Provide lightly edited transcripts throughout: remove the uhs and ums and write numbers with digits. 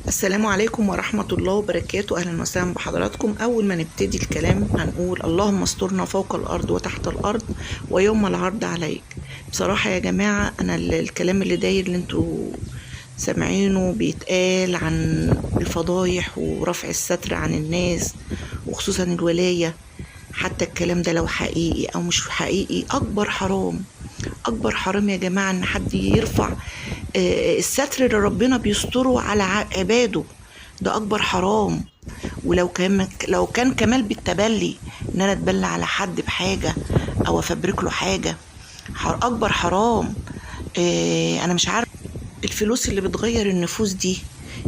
السلام عليكم ورحمة الله وبركاته. أهلا وسهلا بحضراتكم. أول ما نبتدي الكلام هنقول اللهم استرنا فوق الأرض وتحت الأرض ويوم العرض عليك. بصراحة يا جماعة أنا الكلام اللي داير اللي انتوا سامعينه بيتقال عن الفضايح ورفع الستر عن الناس وخصوصا الولاية، حتى الكلام ده لو حقيقي أو مش حقيقي أكبر حرام، أكبر حرام يا جماعة إن حد يرفع الستر اللي ربنا بيستره على عباده، ده أكبر حرام. ولو كان كمال بالتبلي إن أنا أتبلى على حد بحاجة أو أفبرك له حاجة، أكبر حرام. أنا مش عارفة الفلوس اللي بتغير النفوس دي،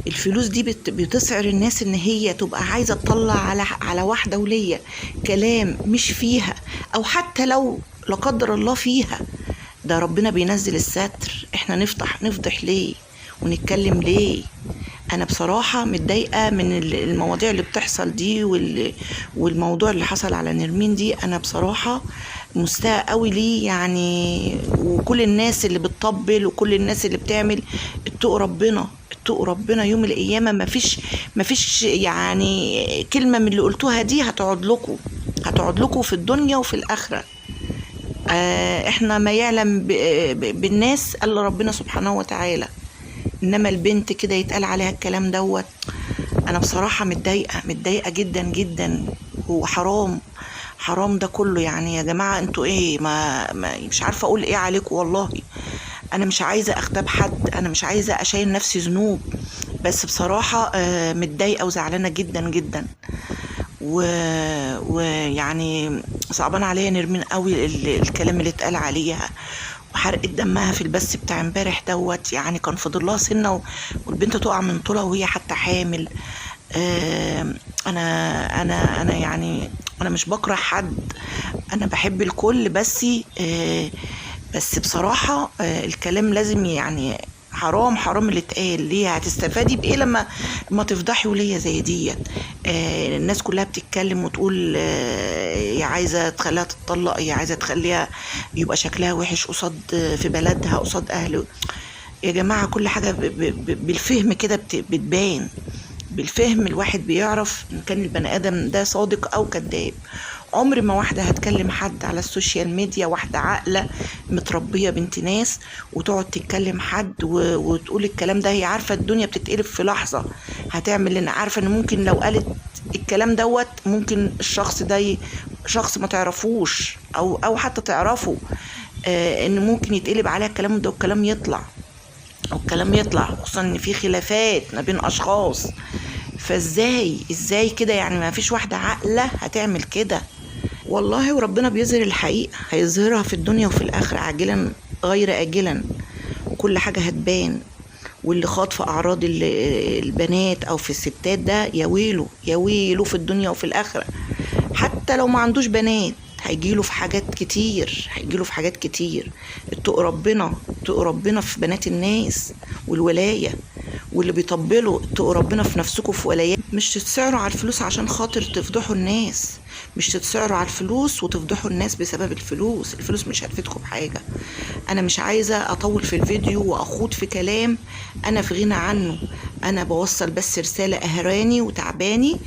الفلوس دي بتسعر الناس إن هي تبقى عايزة تطلع على واحدة ولية كلام مش فيها، أو حتى لو لا قدر الله فيها، ده ربنا بينزل الستر. احنا نفضح ليه ونتكلم ليه؟ انا بصراحة متضايقة من المواضيع اللي بتحصل دي والموضوع اللي حصل على نرمين دي. انا بصراحة مستاء قوي ليه يعني، وكل الناس اللي بتطبل وكل الناس اللي بتعمل، اتقوا ربنا، اتقوا ربنا يوم القيامة. مفيش يعني كلمة من اللي قلتوها دي هتقعد لكم في الدنيا وفي الآخرة. احنا ما يعلم بالناس الا ربنا سبحانه وتعالى، انما البنت كده يتقال عليها الكلام دوت. انا بصراحة متضايقة جدا جدا، وحرام، حرام ده كله يعني يا جماعة. انتوا ايه؟ ما مش عارفة اقول ايه عليكم والله. انا مش عايزة اغتاب حد، انا مش عايزة اشيل نفسي ذنوب، بس بصراحة متضايقة وزعلانة جدا جدا، ويعني صعبان عليا نرمين قوي الكلام اللي اتقال عليها وحرقة دمها في البث بتاع امبارح دوت. يعني كان فاضل لها سنة والبنت تقع من طولها وهي حتى حامل. انا انا انا يعني انا مش بكره حد، انا بحب الكل، بس بصراحة الكلام لازم يعني حرام، حرام اللي اتقال. ليه؟ هتستفادي بايه لما ما تفضحي ولية زي ديت؟ الناس كلها بتتكلم وتقول يا عايزه تخليها تتطلق، يا عايزه تخليها يبقى شكلها وحش قصاد في بلدها قصاد اهله. يا جماعة كل حاجة بالفهم كده بتبان، بالفهم الواحد بيعرف ان كان البني ادم ده صادق او كذاب. عمر ما واحدة هتكلم حد على ال social media، واحدة عاقلة متربيه بنت ناس، وتقعد تتكلم حد وتقول الكلام ده، هي عارفه الدنيا بتتقلب في لحظة، هتعمل لان عارفه ان ممكن لو قالت الكلام دوت ممكن الشخص ده شخص ما تعرفوش او حتى تعرفه، ان ممكن يتقلب عليها الكلام ده والكلام يطلع، خصوصا ان في خلافات ما بين اشخاص. فازاي كده يعني؟ ما فيش واحدة عاقلة هتعمل كده والله. وربنا بيظهر الحقيقة، هيظهرها في الدنيا وفي الآخرة عاجلا غير آجلا، وكل حاجة هتبان. واللي خاض في أعراض البنات أو في الستات ده يا ويله، يا ويله في الدنيا وفي الآخرة. حتى لو ما عندوش بنات هيجيله في حاجات كتير، هيجيله في حاجات كتير. اتقوا ربنا، اتقوا ربنا في بنات الناس والولاية، واللي بيطبلوا اتقوا ربنا في نفسكم في ولايات. مش تتسعروا على الفلوس عشان خاطر تفضحوا الناس، مش تتسعروا على الفلوس وتفضحوا الناس بسبب الفلوس. الفلوس مش هتفيدكم بحاجة. انا مش عايزة اطول في الفيديو واخوض في كلام انا في غنى عنه، انا بوصل بس رسالة اهراني وتعباني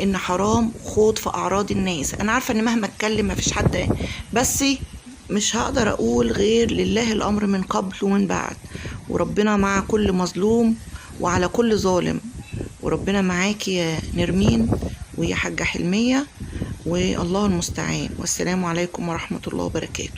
ان حرام خوض في اعراض الناس. انا عارفة ان مهما اتكلم مفيش حد، بس مش هقدر اقول غير لله الامر من قبل ومن بعد، وربنا مع كل مظلوم وعلى كل ظالم. وربنا معاكي يا نرمين ويا حاجة حلمية، والله المستعان. والسلام عليكم ورحمة الله وبركاته.